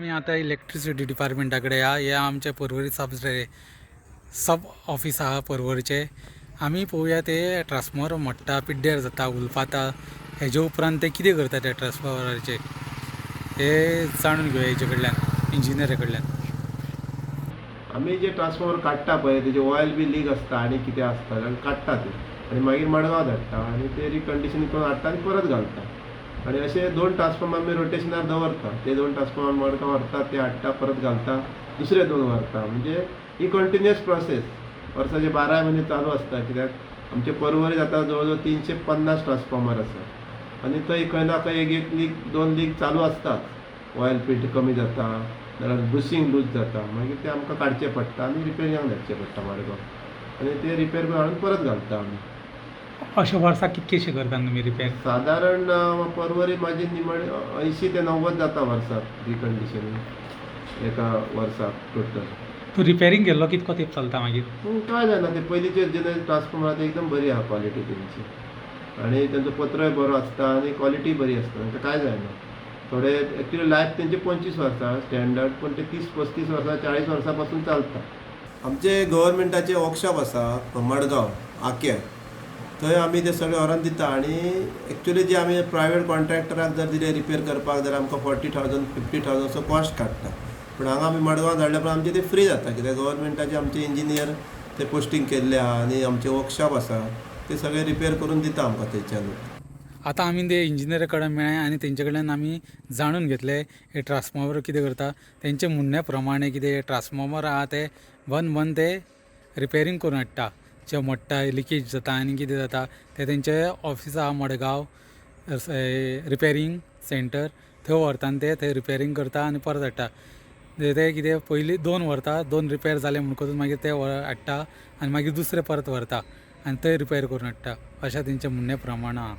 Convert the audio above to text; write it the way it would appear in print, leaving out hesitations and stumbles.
आमी आतां इलेक्ट्रिसिटी डिपार्टमेंटा कडेन या. हे आमचे पर्वरी सब सब ऑफीस आहा पर्वरीचें. आमी पळोवया ते ट्रान्सफॉर्मर मोडटा, पिड्ड्यार जाता, उलपाता, हेजे उपरांत ते कितें करता त्या ट्रान्सफॉर्मराचेर हे जाणून घेवया हेजे कडल्यान, इंजिनियरा कडल्यान. आमी जे ट्रान्सफॉर्मर काडटा पळय, तेजे ऑयल बी लीक आसता आनी कितें आसता जाल्यार काडटा ते आनी मागीर मडगांव धाडटा आनी ते रिकंडिशन करून हाडटा आनी परत घालता. आनी अशे दोन ट्रान्सफॉर्मर आमी रोटेशनार दवरता. ते दोन ट्रान्सफॉर्मर मडगांव व्हरता, ते हाडटा, परत घालता, दुसरे दोन व्हरता. म्हणजे ही कंटिन्युअस प्रोसेस वर्साचे 12 म्हयने चालू आसता, कित्याक आमचे पर्वरीत आतां जवळ जवळ 350 ट्रान्सफॉर्मर आसा आनी थंय खंय ना खंय एक एक लीक, दोन लीक चालू आसताच. ऑयल फिल्टर कमी जाता जाल्यार बुशींग लूज जाता, मागीर ते आमकां काडचें पडटा आनी रिपेरिंगाक धाडचें पडटा मडगांव आनी ते रिपेर करून हाडून परत घालता आमी. अशें वर्साक कितकेशे करता तुमी रिपेर? सादारण पर्वरी म्हाजी निमणे 80 ते 90 जाता वर्साक रिकंडिशनींग, एका वर्साक टोटल. तूं रिपेरींग गेल्लो कितको तेंप चलता मागीर? काय जायना, ते पयलींचे जेन्ना ट्रान्सफॉर्मर ते एकदम बरी आहा क्वॉलिटी तेंची आनी तेंचो पत्रोय बरो आसता आनी क्वॉलिटी बरी आसता, तांकां कांय जायना. थोडे एक्चुली लायफ तेंचे 25 वर्सां स्टँडर्ड, पूण ते 30 35 वर्सां, 40 वर्सां पासून चलता. आमचे गव्हर्मेंटाचे वर्कशॉप आसा मडगांव आक्यार, थंय आमी ते सगळे व्हरोन दिता. आनी एक्चुली जे आमी प्रायवेट कॉन्ट्रॅक्टराक जर दिले रिपेर करपाक जाल्यार आमकां 40,000, 50,000 असो कॉस्ट काडटा, पूण हांगा आमी मडगांव धाडल्या उपरांत आमचें तें फ्री जाता, कित्याक गव्हर्मेंटाचे आमचे इंजिनियर ते पोस्टींग केल्ले आहा आनी आमचे वर्कशॉप आसा, ते सगळे रिपेर करून दिता आमकां थंयच्यानूच. आतां आमी ते इंजिनियरा कडेन मेळ्ळे आनी तेंचे कडल्यान आमी जाणून घेतले हे ट्रान्सफॉर्मर कितें करता. तेंचे म्हणण्या प्रमाणे कितें ट्रान्सफॉर्मर आहा ते वन मंथ ते रिपेरींग करून हाडटा. जे मोडटा, लिकेज जाता आनी कितें जाता ते तेंचे ऑफीस आहा मडगांव रिपेरींग सेंटर, थंय व्हरता आनी ते थंय रिपेरींग करता आनी परत हाडटा. ते कितें पयलीं दोन व्हरता, दोन रिपेर जाले म्हणटकूच मागीर ते हाडटा आनी मागीर दुसरे परत व्हरता आनी थंय रिपेर करून हाडटा, अशें तेंचे म्हणणे प्रमाण आहा.